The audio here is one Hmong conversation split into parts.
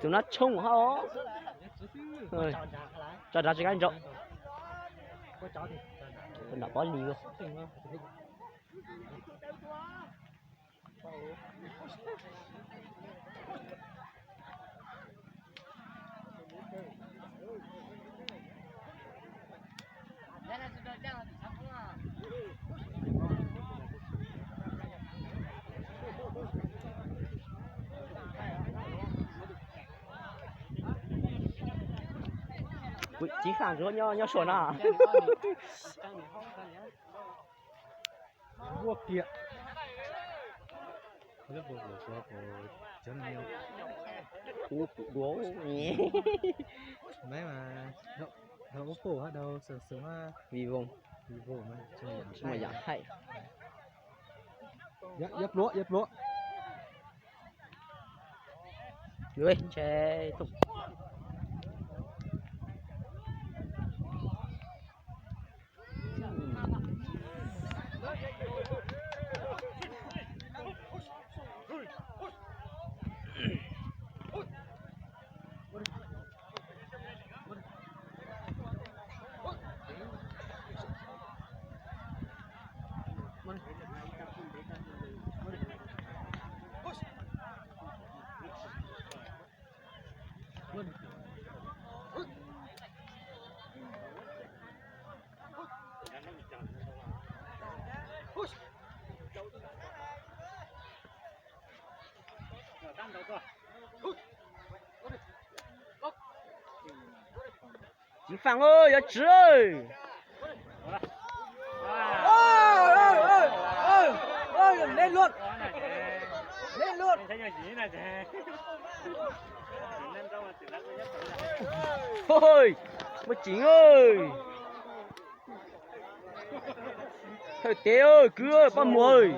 Tus no tshoob hab os. Tso nrad tsis nqaij nrau. Nram pob lis. Txiv Xab Ntsuab nyob nyob Suav na. Ua kiag. Ub, kuv dua. Maiv mas dhau Oppo hab dhau Samsung hab Vivo, Vivo mas tsis muaj yam haib. Yab pluab, yab pluab. Txiv Fab, yuav tsi. Neb luaj, neb luaj. Muaj tsev. Thawj teb, kwv, poj muag.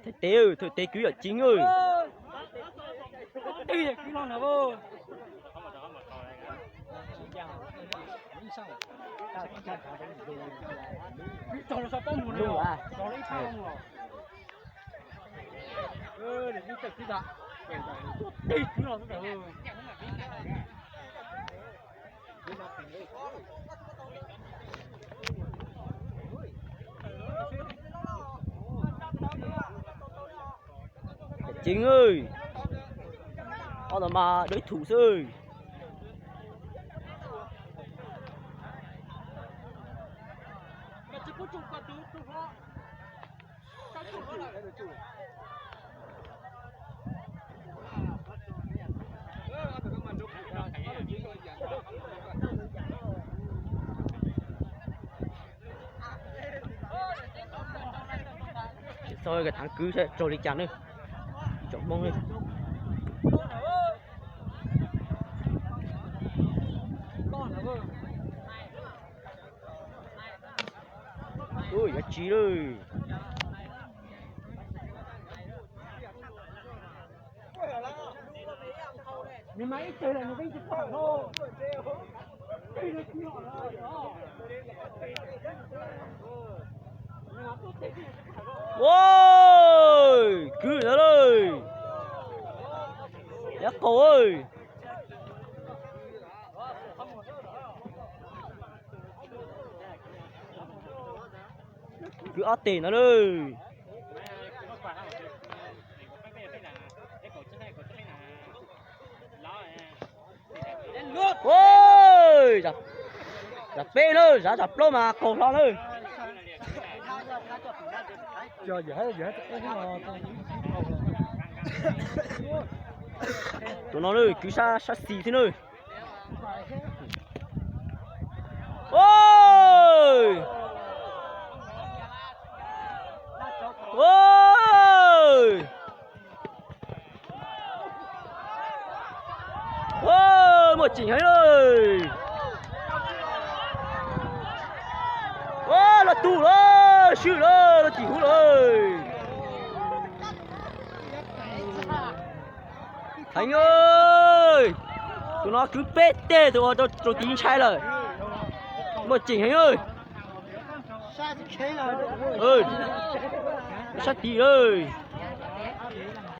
Thawj teb, thawj teb, kwv yam ceev. Ceev, ob tug mas đối thủ xwb. Txog kawg thov kwv saib raug li cas na. Tsoom Hmoob na. Ui, yuav tsi lawm. Ua, kwv ntawd lawm. Yav qaum. Kwv ob teg ntawd lawm. Zam peb na, zam plaub mas qaug hlo na. Tus no na, kwv sab sab xis thiab na. Muaj ceem heev lawm. Los tug lawm, swb lawm, los tim huv lawm. Heev, Tus no kwv peb teg, tus ua rau tiv ntshai lawm. Muaj ceem heev. Sab tid.